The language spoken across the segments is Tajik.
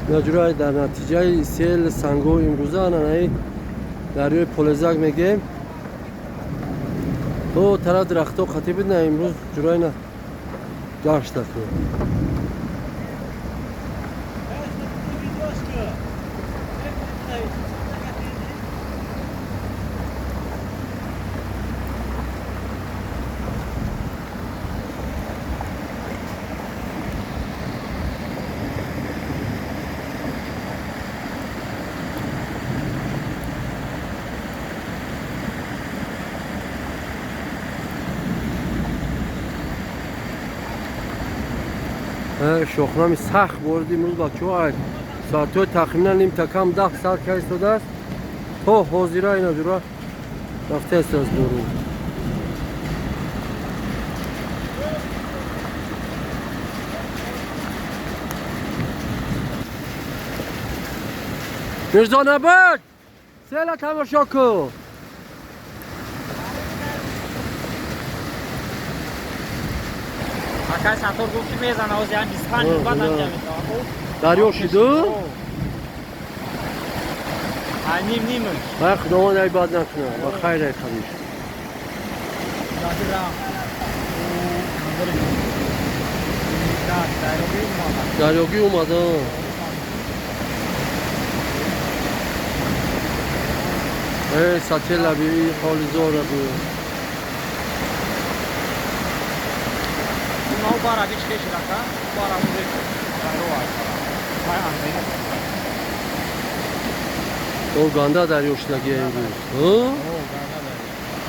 Наҷурай дар натиҷаи сел санго имрӯза ананаи дарёи Полезак мегем. То тараф дарахто қатӣ бид на имрӯз ҷурай на гаштаку. Шохнами сахт ворид имрӯз бачаҳо соатҳои тахминан нимта кам 10 сар ка истодааст то ҳозира ина ҷура рафта истодааст борун. Мирзо Набад, села тамошо кун. Акай Саттор гуфт ки мезана, ози ҳам 25 рӯз баъд анҷам метавад. Дарё шиду? Ним нимаш. Ай Худованд ай бад накунад, ба хайр ай қадиш. Дарёгӣ омада. Эй сатела би ҳоли зора бу. Нав бара бич хеши рака, бара музе дарё аст. Май андена. О ганда дарё шудаги имрӯз. Ҳо? О ганда дарё.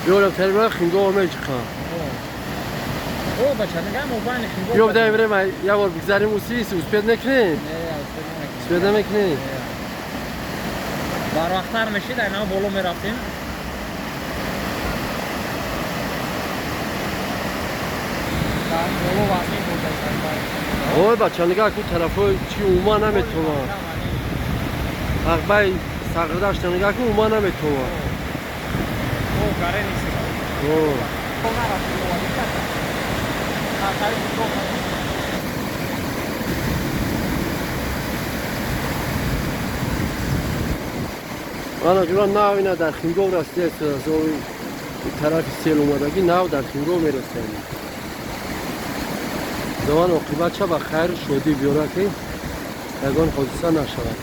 Биёрам терминал хингоҳ меҷиқам. О бача, нигам мобайни хингоҳ. Биё дай время як бор бигзарим усис, успед накунем? Не, успед намекунем. Успед намекунем? Барвақттар мешид, айнав боло мерафтем. Ой бача, нигоҳ кун тарафҳои чи ума наметавонад. Ағбай сағрдашта нигоҳ кун ума наметавонад. О, гаре нест. О. Ана ҷура нав ина дар Хингов расидааст, аз ои тарафи сел омадагӣ нав дар Хингов мерасад. Худованд оқибатша ба хайру шодӣ биёрад, ки ягон ҳодиса нашавад.